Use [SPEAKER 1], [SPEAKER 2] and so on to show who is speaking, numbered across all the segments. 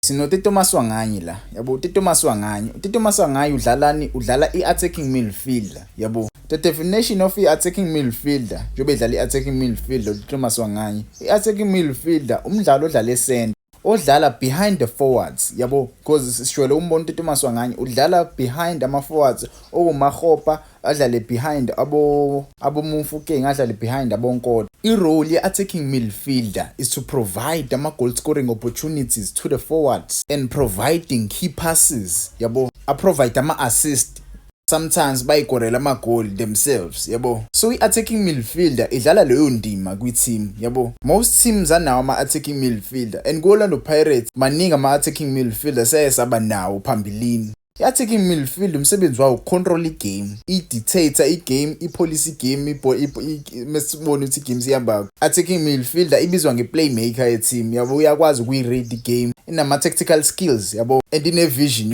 [SPEAKER 1] SinoTito Maswanganyi la, yabo. uTito Maswanganyi, uTito Maswanganyi udlalani? Udlala i-attacking midfielder, yabo. The definition of i-attacking midfielder, njengoba edlala i-attacking midfielder uTito Maswanganyi, i-attacking midfielder umdlalo odlala e-center, odlala behind the forwards, yabo, because sishwele umbona uTito Maswanganyi udlala behind ama-forwards okuMakgopa, adlale behind abo Mofokeng, adlale behind aboNkota. I-role ye-attacking midfielder is to provide ama-goal scoring opportunities to the forwards and providing key passes, yabo, a-provide ama-assist, sometimes bayikorela amagoli themselves, yabo. So i-attacking midfielder idlala leyo ndima kwi-team, yabo. Most teams anawo ama-attacking midfielder, and ku-Orlando Pirates maningi ama-attacking midfielder seye saba nawo phambilini. I-attacking midfield umsebenzi wawo uku-control i-game, i-dictate i-game, i-police i-game, mesibona ukuthi i-game sihamba. Attacking midfielder ibizwa nge-playmaker ye-team, yabo. Uyakwazi ukuyi-read i-game, inama-tactical skills, yabo, and ine-vision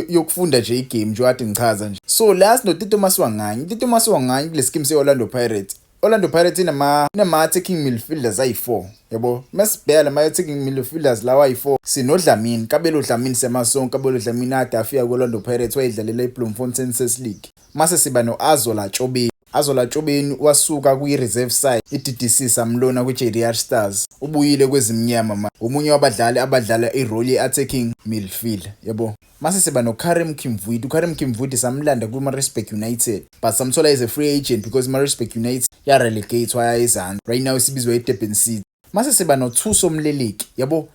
[SPEAKER 1] yokufunda nje i-game nje kade ngichaza nje. So la sinoTito Maswanganyi. Tito Maswanganyi kule scheme se-Orlando Pirates, Orlando Pirates inama-attacking midfielders ayi-4, yabo. Masibheka lama-attacking midfielders lawa ayi-4, sinoDlamini, Kabelo Dlamini semasonke. Kabelo Dlamini ade afika ku-Orlando Pirates, wayedlalela iBloemfontein Celtic. Mase siba no-Azola Tshobeni. Azola Tshobeni wasuka kwi-reserve side i-DDC, samlona kwi-JDR Stars, ubuyile kwezimnyama ma omunye wabadlali abadlala i-role ye-attacking midfielder, yabo. Mase siba noKarim Kimvuidi. UKarim Kimvuidi samlanda kwi-Maritzburg United, but samthola as a free agent because i-Maritzburg United ya-relegate waya ezansi. Right now isibizwa i-Durban City. Mase siba noThuso Moleleki, yabo.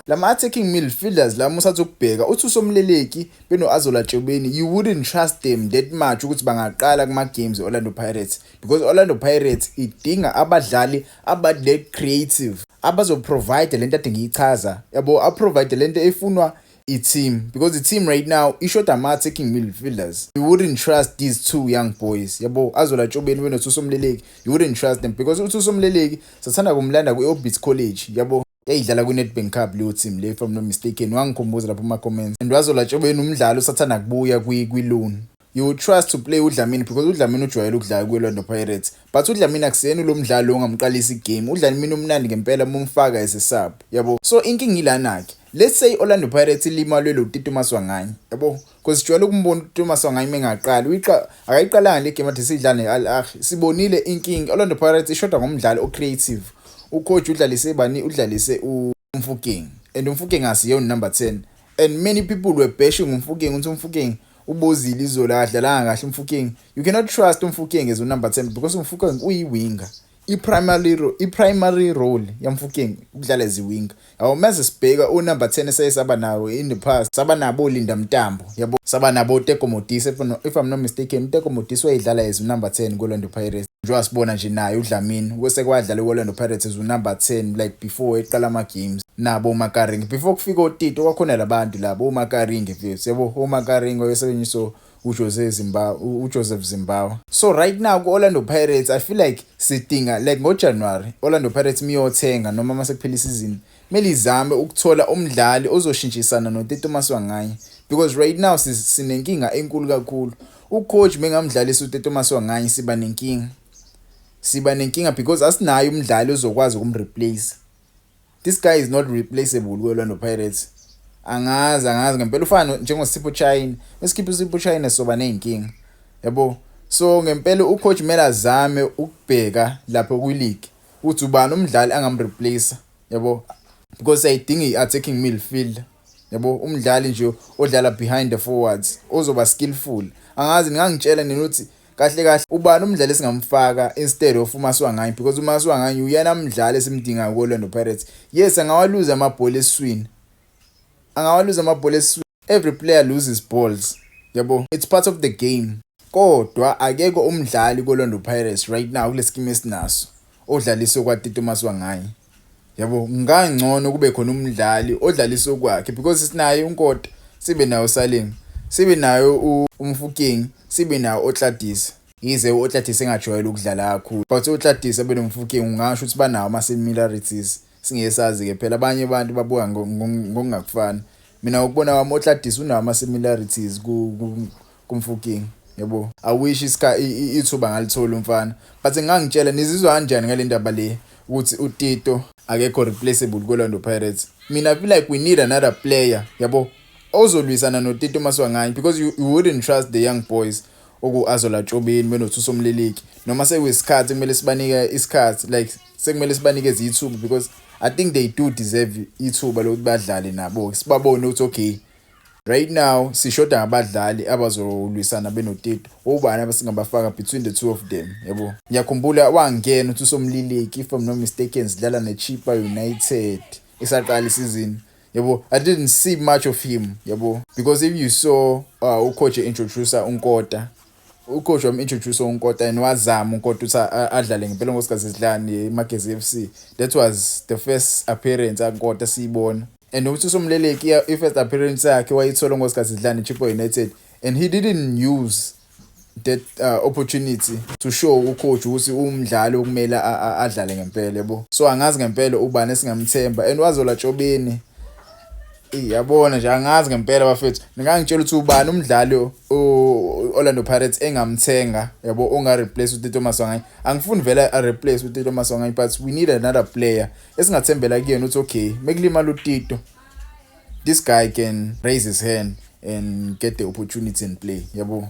[SPEAKER 1] Lama attacking midfielders la, musathi ukubheka uThuso Moleleki beno-Azola Tshobeni, you wouldn't trust them that much ukuthi bangaqala kuma games e-Orlando Pirates, because Orlando Pirates idinga abadlali aba that creative, abazo-provide lento ade ngiyichaza, yabo, a-provide lento efunwa i-team, because the team right now ishoda ama-attacking midfielders. You wouldn't trust these two young boys, yabo, Azola Tshobeni benoThuso Moleleki. You wouldn't trust them because uThuso Moleleki sathanda kumlanda kwi-Orbit College, yabo, yayidlala kwi-Nedbank Cup leyo team le, if I'm not mistaken. Wangikhumbuza lapho kuma-comments. And Azola Tshobeni umdlalo usathanda kubuya kwi-loan. You would trust to play uDlamini because uDlamini ujwayele ukudlala kwi-Orlando Pirates, but uDlamini akusiyena lo mdlalo ongamqalisa i-game. UDlamini umnandi ngempela uma umfaka as a sub, yabo. So inkinga ilana-ke, let's say Orlando Pirates ilimalwe lo Tito Maswanganyi, yabo, because sijwayele ukumbona uTito Maswanganyi mengaqali. Akayiqalanga le game ade sidlala ne-Al Ahly. Sibonile inkinga, Orlando Pirates ishoda ngomdlalo o-creative. U-coach udlalise bani? Udlalise uMofokeng, and uMofokeng asiyona number 10, and many people were bashing uMofokeng ukuthi uMofokeng ubozile izolo, akadlalanga kahle uMofokeng. You cannot trust uMofokeng as number 10 because uMofokeng uyi-winger. I-primary role yaMofokeng ukudlala as i-winger, yabo. Mase sibheka u-number 10 esake saba nawo in the past, saba nabo Linda Mntambo, yabo, saba nabo Teko Modise. If I'm not mistaken, Teko Modise wayedlala as number 10 ku-Orlando Pirates. Njengoba sibona nje naye uDlamini wese kwadlala ku-Orlando Pirates as number 10, like before eqala ama-games nabo uMakaringe, before kufika oTito, kwakhona labantu labo uMakaringe mfethu, yabo, uMakaringe wayesebenziswa uJose Zimbabwe, uJoseph Zimbabwe. So right now ku-Orlando Pirates, I feel like sidinga, like ngoJanuary, Orlando Pirates miyothenga noma mase kuphela isizini, kumele izame ukuthola umdlali ozoshintshisana noTito Maswanganyi, because right now sinenkinga enkulu kakhulu. U-coach mengamdlalisa uTito Maswanganyi, siba nenkinga, siba nenkinga because asinayo umdlali ozokwazi ukum-replace. This guy is not replaceable ku-Orlando Pirates. Angazi, angazi ngempela, ufana njengoSipho Chaine. Mesikhipha uSipho Chaine soba nezinkinga, yabo. So ngempela u-coach kumele azame ukubheka lapho kwi-league ukuthi ubani umdlali angam-replace, yabo, because ayidinga i-attacking midfielder, yabo, umdlali nje odlala behind the forwards ozoba skillful. Angazi, ningangitshela nina ukuthi kahle kahle ubani umdlali esingamfaka instead of uMaswanganyi, because uMaswanganyi uyena mdlali esimdingayo ku-Orlando Pirates. Yes, angawaluza amabhola esiswini, angawaluza amabhola esiswini. Every player loses balls, yabo, it's part of the game, kodwa akekho umdlali ku-Orlando Pirates right now kule scheme esinaso odlalisa kwaTito Maswanganyi, yabo. Ngangcono kube khona umdlali odlalisa okwakhe, because sinaye uNkota, sibe nayo Saleng, sibe nayo uMofokeng, sibe nayo Otladisa. Yize u-Otladisa engajwayele ukudlala kakhulu, but u-Otladisa benoMofokeng ungasho ukuthi banawo ama-similarities. Singeke sazi-ke phela, abanye abantu babuka ngokungakufani. Mina ngokubona kwami, u-Otladisa unawo ama-similarities kuMofokeng, yabo. I wish ithuba ngalithola umfana, but ngangitshela nizizwa kanjani ngale ndaba le. Ukuthi uTito akekho replaceable ku-Orlando Pirates. Mina, I feel like we need another player, yabo, ozolwisana noTito Maswanganyi, because you wouldn't trust the young boys oku-Azola Tshobeni benoThuso Moleleki, noma sekuyisikhathi kumele sibanike isikhathi, like sekumele sibanikeze ithuba, because I think they do deserve ithuba lokuthi badlale nabo, sibabone ukuthi okay, right now sishoda ngabadlali abazolwisana benoTito. Ubani abasingabafaka between the two of them, yabo? Ngiyakhumbula wangena uThuso Moleleki, if I'm not mistaken, sidlala neChippa United isaqala isizini, yabo. I didn't see much of him, yabo, because if you saw ucoach introduce uNkota, ucoach wami introduce uNkota and wazama uNkota ukuthi adlale ngempela ngosikhathi sidlala neMagesi FC. That was the first appearance aNkota siyibona, and uThuso Moleleki, i-first appearance yakhe wayithola ngosikhathi sidlala neChippa United, and he didn't use that opportunity to show ucoach ukuthi umdlali okumele adlale ngempela, yabo. So angazi ngempela ubani esingamthemba, and wazola Tshobeni, yabona nje, angazi ngempela bafethu. Ningangitshela ukuthi ubani umdlali Orlando Pirates engamthenga, yabo, onga replace uTito Maswanganyi? Angifuni vele a replace uTito Maswanganyi, but we need another player esingathembela kuyena ukuthi okay, mekulimala uTito, this guy can raise his hand and get the opportunity and play, yabo.